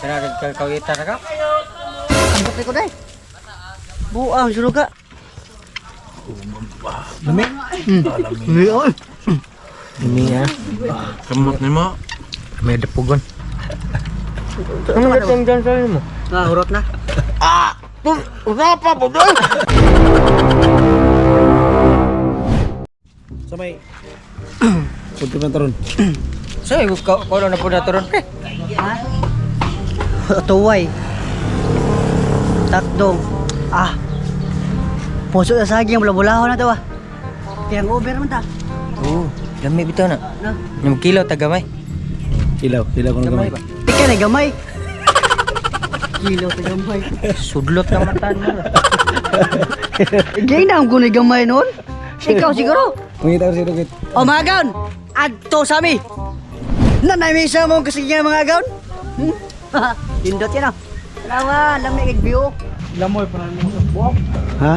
Kaya kawitan na ka? Ambot ko dai. Buang sulo ka. Lami. Lami. Oy. Ini ya. Kamot ni mo. May dapugon. Ano ba itong dyan sa mo? Ah, urot na. Urapa po doon! Sa may... Punto na taron. Sa'yo, kung na po na ito ron. Tuway. Takdong. Puso na saging, bula-bulaho na ito Kaya over man ta. Oo, lami bitaw na. No? Yung kilaw, tagamay. Kilaw ko na gamay. Ika na gamay. Kilo ta gamay. Sudlot na matan mo. Gay na ang gunay gamay noon. Ikaw siguro. Mangita ko si Rukit. O mga gaon, adto sami. Nanay may isa mong kasigyan mga gaon. Indot yan Lawa, lamig view. Gilamoy pa naman mo sa buwak. Ha?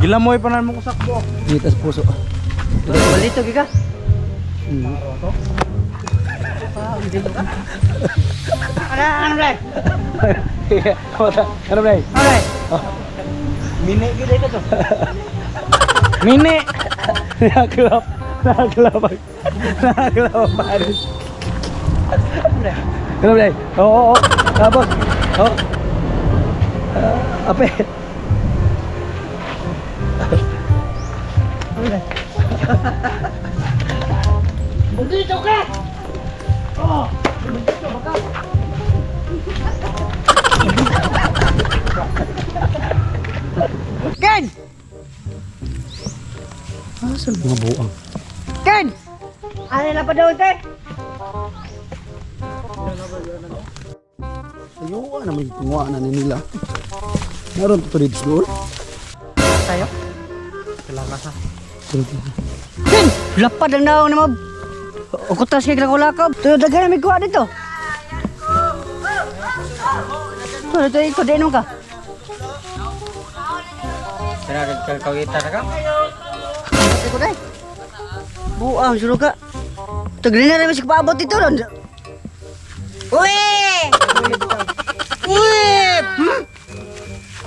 Gilamoy pa naman ko sakbo. Ngitas puso. Balito gika. Ano blay? Ano ba? Alright. Mini gede ka to. Mini! Nakaklap. Paris. Ano ba? Oo. Tapos. Oo. Ape. Dito ka. Ken! Asan mga buang? Ken! Ano na pa daw, te? Ayaw naman yung tunga na nila. Meron pa dito school? Tayo? Ken! Lapad ang naong naman. Ukutas kay lakab. Tuyo dagan namin kuha dito. Tuyo ito ikot din ka. Kaya kawitan na ka? Ambot ko dai. Buang sulo ka. Tagalin na namin si paabot dito ron. Uy!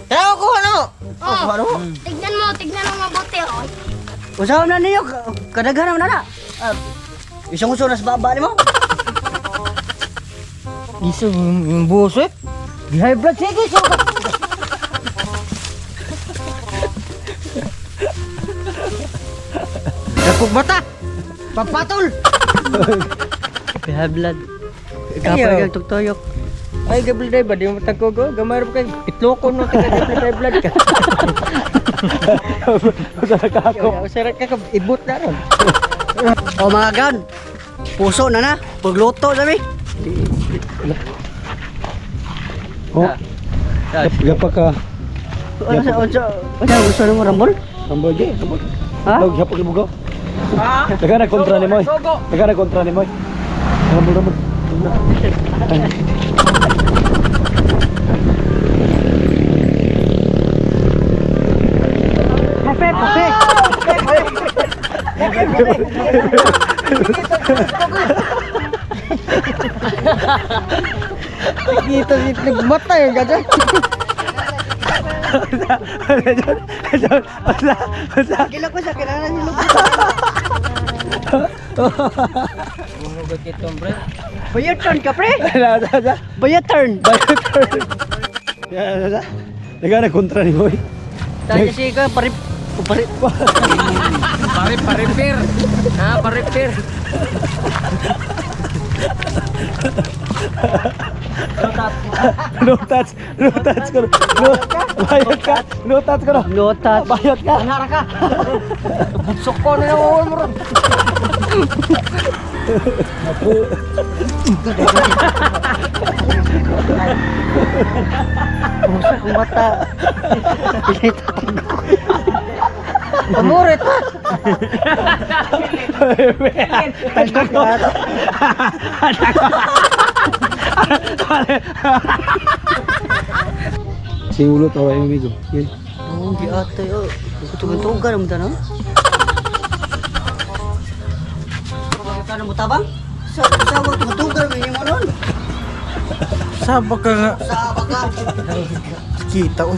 Tara ko ano? Ano? Tignan mo mabuti oh. Usahaw na niyo, kadaghan naman na. Isang uso na sa baba mo. Iso, yung buhos eh. High blood, sige, suka. Dapog mata! Papatol! High blood. Ayaw. Kapag yung tuktoyok. Ay, gabli day ba? Di mo matagkogo? Gamay rin kayo. Pitloko no, taga gabli blood ka. Usarak ka, ibot na ron. O mga gan, puso na. Pagluto sabi. Oh, gapa ka. Ano gusto mo rambol? Tambol di, tambol. Ha? Gapa ka bugo. Daga na kontra ni Moy. Daga na kontra ni Moy. Rambol. Pepe. Dito, nagmata yung gada. Kila ko siya, kailangan niyo lupa. Bumugot ito, bre. Bayot turn ka, pre. Bayot turn. Daga na kontra ni Moy. Tayo si ka, parip. Paripir. Ha, paripir. No touch ko. Bayot ka. No touch ko. Lotat. Bayot ka. Anara ka. Buksok ko na yung mo ron. Pusa kong mata. Pamurit ha. Si ulo tawa yung amigo. Yan. Oh, di ata yo. Tugan-tugan mo tanong. Ka na mo tabang? Sa wag tugan mo yung ano. Sabak ka nga. Sabak ka. Kita ko.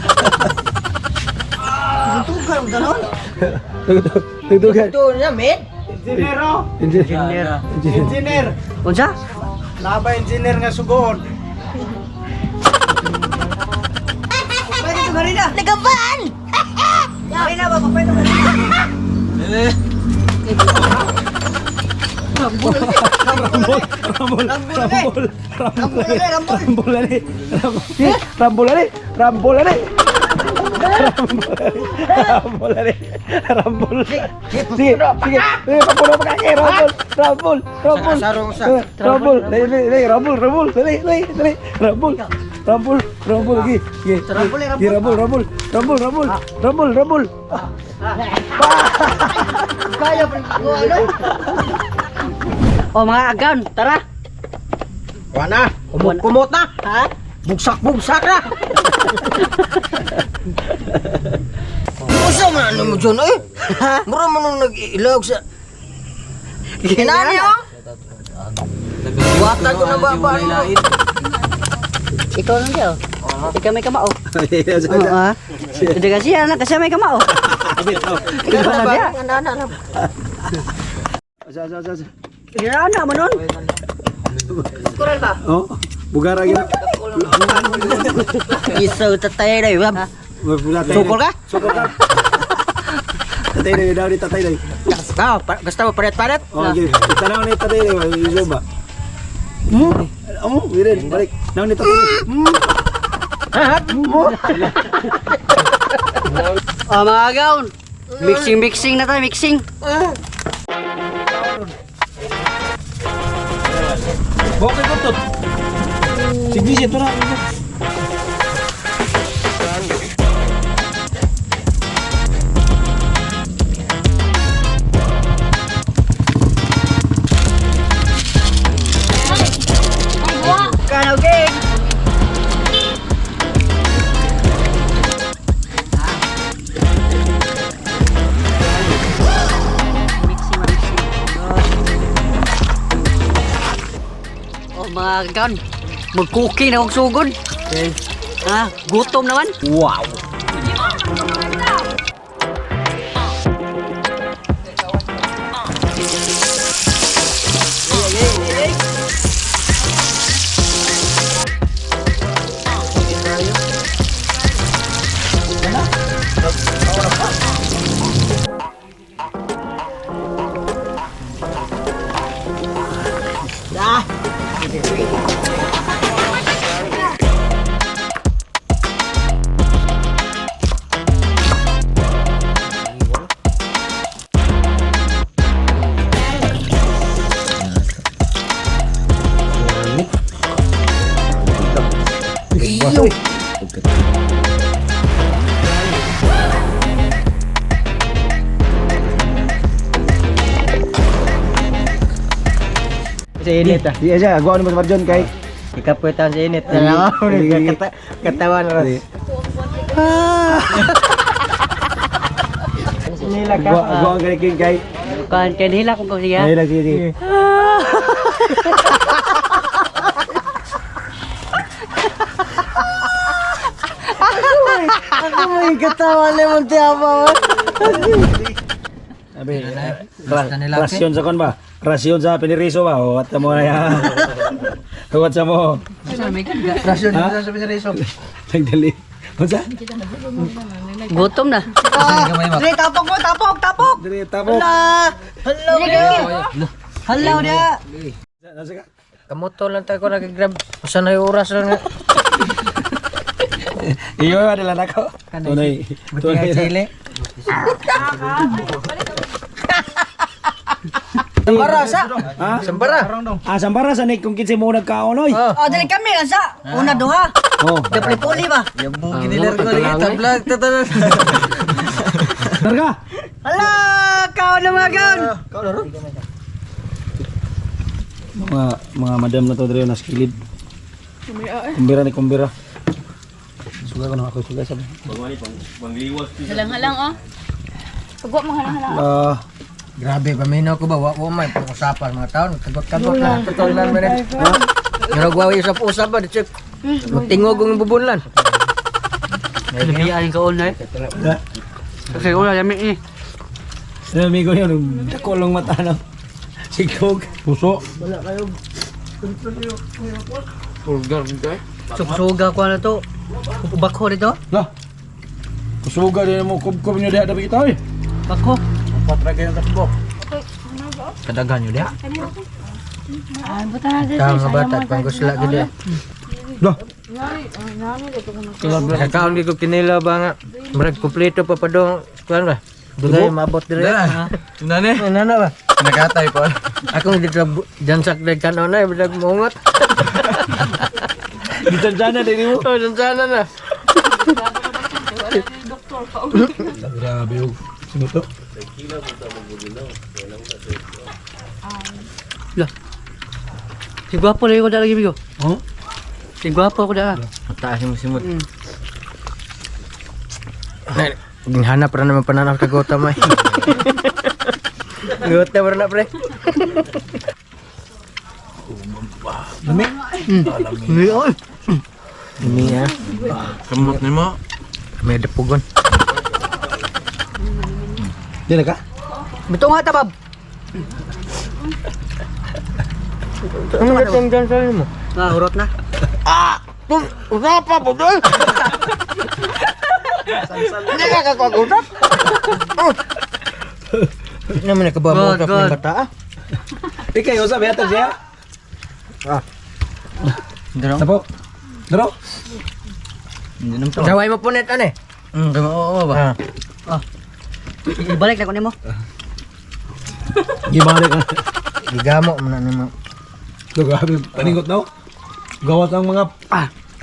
Tutugan mo ganon. Tugtugan. Ito niya, men. Engineer. Unsa? Laba engineer nga sugon. Pwede ito, Marina. Nagabaan! Marina, pwede ito, Marina. Rambol. Sige, papulo pa kaki, Rambol. Sarong sa. Rambol, dali, Rambol, lagi. Rambol. Kaya pa ko ano? Oh mga agawn, tara. Wana, kumot na. Ha? Bugsak na. Usa man ano mo dyan eh. Mura mo nung nag-ilog sa... Kinani oh. Watan ko na ba? Ikaw lang dia. Ikaw may kamao. Oo ah. Hindi kasi anak kasi may kamao. Ikaw na dia. Kira na mo nun. Kural ba? Oh, bugara gina. Isaw tatay na yun. Sukol ka? Tatay na daw ni tatay na. Gusto mo paret-paret? Okay, tanaw ni tatay na, iso ba? Wirin, balik. Naw ni tatay na. Oh mga agawn. Mixing na tayo, mixing. Bokay ko to. Sige, ito na. Kanaw game. Oh mga agawn. Mag-cooking na akong sugod. Okay. Ha? Gutom naman. Wow. Sa init ah. Di aja, gua anu Marjon kay. Ikaputan sa init. Katawan na rin. Nila ka. Gua ang kay kay. Kan kanila kung siya. Ay lagi di. Ako may katawa lemon ti apa. Abi, rasyon sa kon ba? Rasyon sa piniriso ba? O at mo na yan. Huwag sa mo. Rasyon sa pinariso. Nagdali. Unsa? Gutom na. Dre, tapok mo, tapok. Dili tapok. Hello dia. Hello dia. Nasa ka? Kamuto lang tayo ko nag-grab. Usa na yung oras lang. Iyo adalah nako. Tunay. Tunay chile. Sambara sa. Ha? Sambara. Sambara sa nik kung kinsa mo nagkaon oy. Oh, dali kami sa una duha. Oh. Dapli-puli ba? Yabugi nila ko rin. Tablag tatanan. Darga. Hala, kau na mga gaon. Kau na ron. Mga madam na to dre nas kilid. Kumbira ni kumbira. Suga ko na ako suga sabi. Halang-halang oh. Pagwa mo halang-halang. Grabe, paminaw ko ba? Wa may pag-usapan mga taon. Kagot-kagot na. Tutulan mo rin. Nagwawi sa usap ba, dito. Magtingog ang bubunlan. Nabiyaan ka unay. Kasi una yami ni. Sa amigo yun, nakulong mata ng sigog. Puso. Suga ko na to. Bakho dito. Lah. Kusuga din mo kubkob nyo diha dapat kita eh. Bakho. Patragay ng takbo. Kadagan nyo diha. Buta na dito. Tama bata, pang gusla gede. Lah. Nakaon di ko kinila ba nga. Marag kumpleto pa pa dong. Kuan ba? Dugay maabot dire. Nane. Nana ba? Nakatay ko. Ako hindi jansak dag kanon na bidag mungot. Gitanjana din mo. Oh, jansana na. Grabe yung sino to? Lah. Si gwapo lagi ko dah lagi bigo. Oh? Si gwapo ko dah. Taas mo simot. Ginghanap ra naman pananaw ka gota may. Gota ra na pre. Lami. Ini ya. Kamot ni mo. May depugon. Di na ka? Betul nga tabab. Ano na tong jansan mo? Ah, urot na. Usapa po doon. Hindi ka kakagutap. Hindi naman nakababotap ng bata ah. Ikaw yung sabi atas siya? Daro? Tapo? Daro? Saway mo punit ane. Oo ba? Ibalik na ko nimo. Gimana ka? Gigamo mo na nimo. Grabe, paningot na. Gawat ang mga...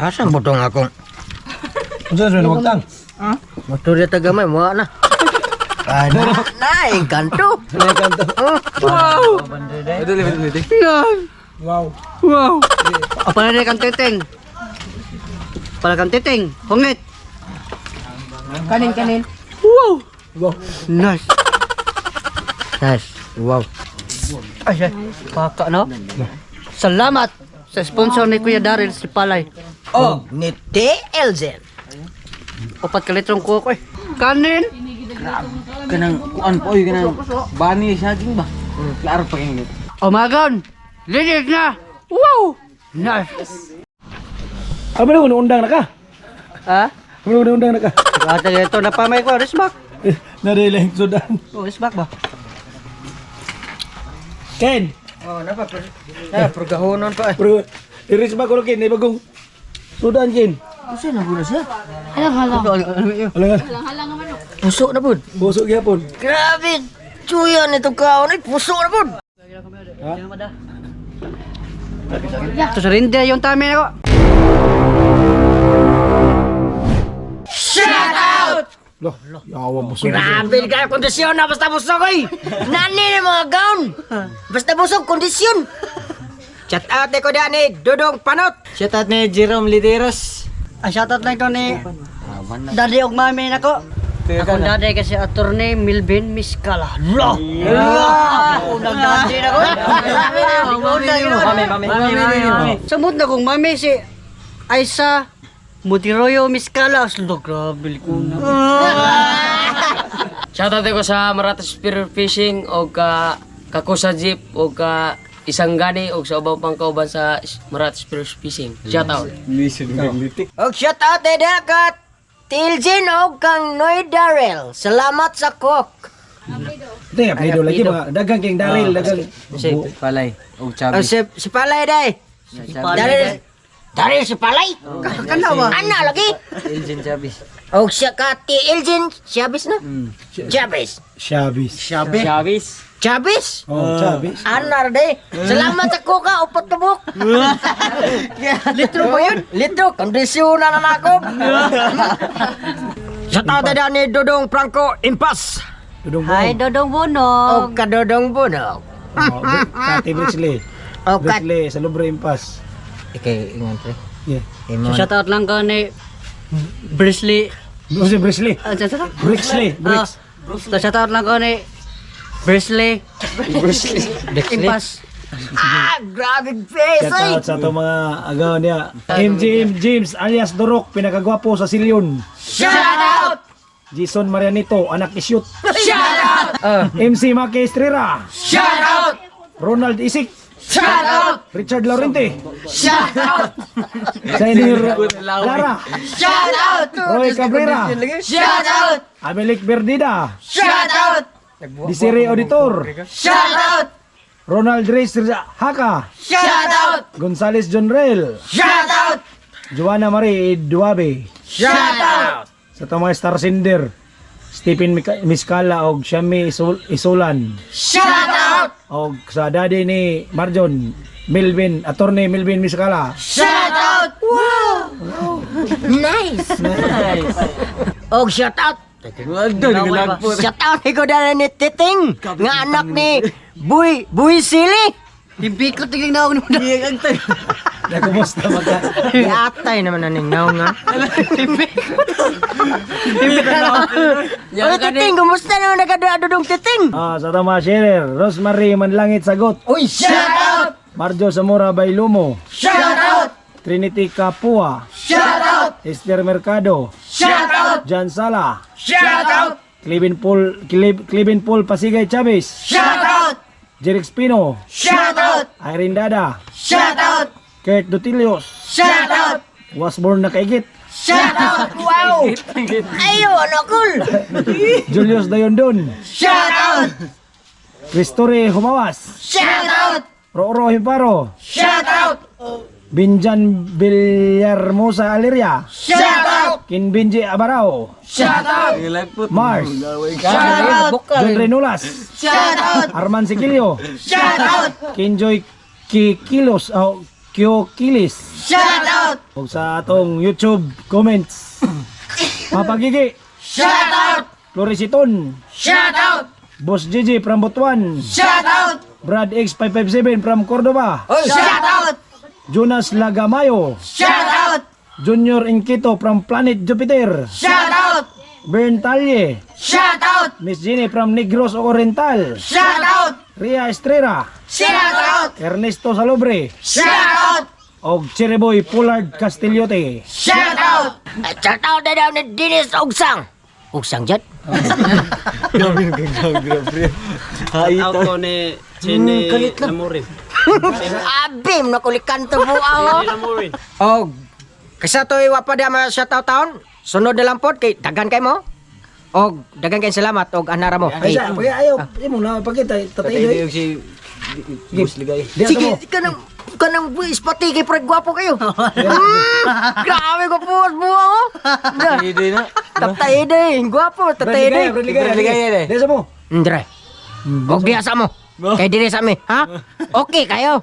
Asang butong akong Ano saan saan magtang? motor ya tagamay mo na. Ano? Naing kanto. Ano kanto? Wow. Wow. Wow. Apa na dia kan teteng? Pala kan teteng. Hongit. Kanin. Wow. Wow. Nice. Nice. Wow. Ay, paka no? Salamat sa sponsor ni Kuya Daryl si Palay. Oh, ni Elzen. 4 kalitrong kuko eh. Kanin. Kanang kuan po oy kanang bani saging ba? Klaro pa kini. Omagon. Linis na. Wow. Nice. Ano na undang na ka? Ha? Ano na undang na ka? Ate ito na pa may ko. Risbak. Narilang sudan. Oh, risbak ba? Ken! Oh, napa? Pergahonon pa. Pero, iris ba ko Ken? May bagong sudan Ken. Kasi na bulas ya. Alangan. Pusok na bud. Busog yapon. Grabe. Chuyan itong kaon ay pusok na bud. Ito sa rinde yung tami ako. Shout out! Loh, yawa busog. Grabe ka kondisyon na basta busog oy. Nani ni mga gaon. Basta busog kondisyon. Shout out ko ni Dudong Panot. Shout out ni Jerome Lideros. Shoutout lang ito ni Daddy og Mami nako. Ako daddy kasi attorney Milvin Miskala. Lo! Unang daddy nako. Mami. Samot na kong mami si Aisa Mutiroyo Miskala. Lo, grabe ko na. Shout out ko sa Maratas Spear Fishing o ka Kakusa Jeep o ka isang gani o sa ubang pangkauban sa Maratas Spear Fishing. Shout out. Og shout out ka Tiljin og kang Noy Darrell. Salamat sa cook. Hindi, apelido lagi mga dagang keng Daryl. Dagang. Si Palay o Chabi. Si Palay day. Darrell si Palay. Kanawa. Ana lagi. Elgin Chabis. Og siya ka ti Elgin Chavez na. Chavez. Shabis. Chabis. Chavez. Oh, Shabis. Anar day. Salamat sa cook ha, upat tubok. Litro ba yun? Litro, kondisyon na ako. Shout out na ni Dodong Franco Impas. Dudong Hi Bong. Dodong Bunog. O kadodong bunog. Kati Brisley. O kat. Brisley, sa Lubre Impas. Ikay, ingat pre. Yeah. Imon. Shoutout lang ka ni Brisley. Ano si Brisley? Brisley. Bricks. Shoutout lang ka ni Brisley. Impas. Grabe face, Shout out sa itong mga agaw niya. MGM James alias Dorok, pinakagwapo sa Silyon. Shout out! Jason Marianito, anak ni Shoot. Shout out! MC Maki Estrera. Shout out! Ronald Isik. Shout out! Richard Laurente. Shout out! Senir Lara. Shout out! Roy Cabrera. Shout out! Amelik Berdida. Shout out! Disiri Auditor. Shout out! Ronald Reyes Haka. Shout out! Gonzales Jonrel. Shout out! Joanna Marie Duabe. Shout out! Sa itong mga star sender. Stephen Miskala og Shami Isulan. Shout out! Og sa daddy ni Marjon, Attorney Melvin Miskala. Shout out! Wow! Nice! Og shout out! Shout out ko dala ni Titing, nga anak ni Buy Sili. Hindi ko tingin na ako naman. Kumusta magka? Iatay naman na ningaw nga. Oy, Titing, kumusta naman nagkadadudong Titing? Sa tama sharer, Rosemary Manlangit Sagot. Uy, shout out! Marjo Zamora Bailumo. Shout out! Trinity Kapua. Shout out! Esther Mercado. Shout out! Jan Sala. Shout out! Clevin Paul Pasigay Chavez. Shout out! Jeric Spino. Shout out! Irene Dada. Shout out! Kurt Dutilios. Shout out! Wasborn na kaigit. Shout out! Wow! Ayo, ano cool! Julius Dayondon. Shout out! Cristore Humawas. Shout out! Roro Hiparo. Shout out! Binjan Villarmosa Aleria. Shout out! Kinbinji Abarao. Shout out! Mars. Shout out! John Renulas. Shout out! Arman Sikilio. Shout out! Kinjoy Kikilos. Kyokilis. Shout out! O sa atong YouTube comments. Papagigi. Shout out! Floriciton. Shout out! Boss Gigi from Butuan. Shout out! Brad X557 from Cordova. Shout out! Jonas Lagamayo. Shout out! Junior Inquito from Planet Jupiter. Shout out! Bern Talye. Shout out! Miss Jenny from Negros Oriental. Shout out! Ria Estrera. Shout out! Ernesto Salobre. Shout out! Og Chereboy Pollard Castillote. Shout out! Shout out na daw ni Dennis Ogsang. Ogsang dyan? Auto ni Chini Lamurin. Abim na kulikan to po ako. Og, kasa to'y wapada mga shoutout taon, sunod na lang po, kay dagan kay mo. Og, dagan kay salamat, og anara mo. Ay, sa, pag ayaw, mo na pagkita, tatay doy. si Bus Ligay. Sige, kanang buwis pati kay pre gwapo kayo. Grabe ko po, buwa ko. Hindi na. Tatay day, gwapo, tatay day. Brad Ligaya. Desa mo. Andre, og diya sa mo. Kay dire sa mi, ha? Okay kayo.